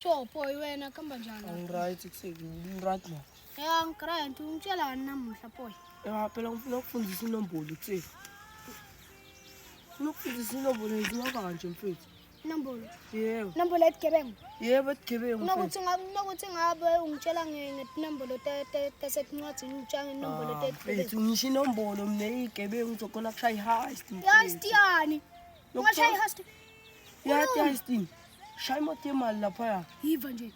Sure boy, wena kuhamba njani? Angiright kuseni, ngiright ma. Ya ngigrand, ungitshelani namuhla boy? Ya phela ngifuna ukufundisa inombolo kuseni. Ngifuna ukufundisa inombolo ngiziwa kanje mfethu. Inombolo. Yebo. Inombolo ebugebengu. Yebo ebugebengu. Kunokuthi ngabe kunokuthi ngabe ungitshela ngenombolo tesetincwadini ungitshela ngenombolo Ah, tebugebengu. Mfethu ngisho inombolo mina iyigebengu uzokhona kushaya i-heist. I-heist yani? Ungashaya i-heist. Yathi i-heist. Shaya imoto yemali laphaya. Yiva nje.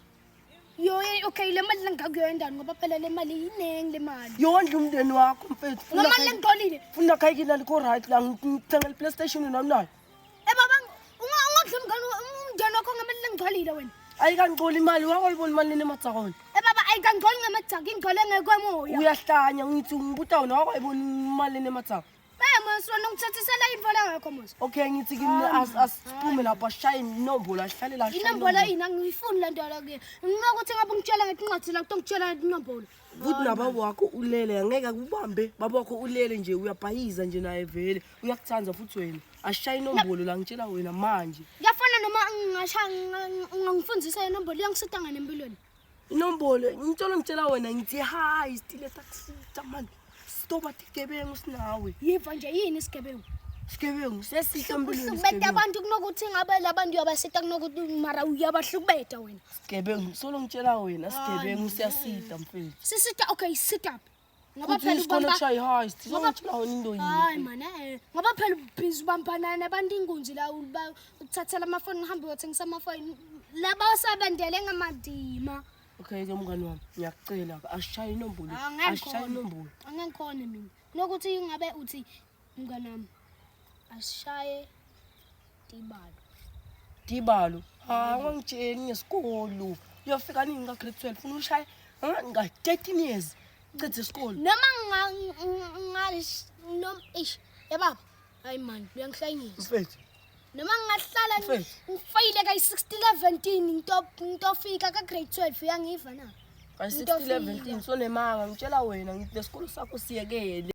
Yo, okay, le mali lengakuyoyendani ngoba phela le mali iningi le mali. Yondla umndeni wakho mfethu. Noma lengitholile. Funa khayikini alikho right la ngithengela i-PlayStation nami nayo. Eh baba, ungadla umngane umndeni wakho ngemali lengigcwalile wena. Ayikangcoli imali wakho, ayibona imali nematsakona. Eh baba, ayikangcoli ngamathaka, ingcole ngekwemoya. Uyahlanya, ngithi ngibuta wena, wakho ayibona imali nematsaka. Eh mos, wena ungithathisela into la ngakho mos. Okay, ngithi kimi asiphume lapha, ashaye inombolo, asihlale la. Inombolo yini? Angiyifuni le nto la kuye. Nginokuthi ngabe ungitshela ngetincwadi la, kutongitshela inombolo. Futhi nababa wakho ulele, angeke akubambe. Baba wakho ulele nje, uyabhayiza nje naye vele. Uyakuthanda futhi wena. Ashaye inombolo la, ngitshela wena manje. Kuyafana noma ngingasha ungangifundisa inombolo, iyangisita ngani empilweni? Inombolo ngitshela ngitshela wena, ngithi hayi stile taxi man. Stoba tigebengu sinawe. Yiva nje, yini isigebengu? Sigebengu sesihle empilweni. Uhlukubeta abantu kunokuthi ngabe labantu uyabasita, kunokuthi mara uyabahlukubeta wena. Sigebengu solo ngitshela wena, sigebengu siyasita mfethu. Sisita, okay, sit up. Ngoba Futhi phela isikole ubamba kushaya i-heist. Ngoba- Ngitshela wena into Hayi yini. man, ngoba phela ubhizi ubambana nabantu inkunzi la, uthathela amafoni, uhambe uyothengisa amafoni. Laba osabendele ngamadima. Okay ke mngani wami, ngiyakucela ke asishaye inombolo. Angeke Asishaye khona. inombolo. Angeke ngikhone mina. Kunokuthi ngabe uthi mngani wami asishaye tibalo. Tibalo. Ha, ungangitsheli ngesikolo. Uyofika nini ka grade 12? Ufuna ushaye nga 13 years. Ucede isikolo. Noma ngal noma ish ya baba. Hayi man, uyangihlanyisa. Mfethu. Noma ngingahlala Mfethu. ngifeyile kayi 611 ngito ngitofika ka grade 12, uyangiva na? Ka 611 sonemanga, ngitshela wena ngithi lesikolo sakho siyekele.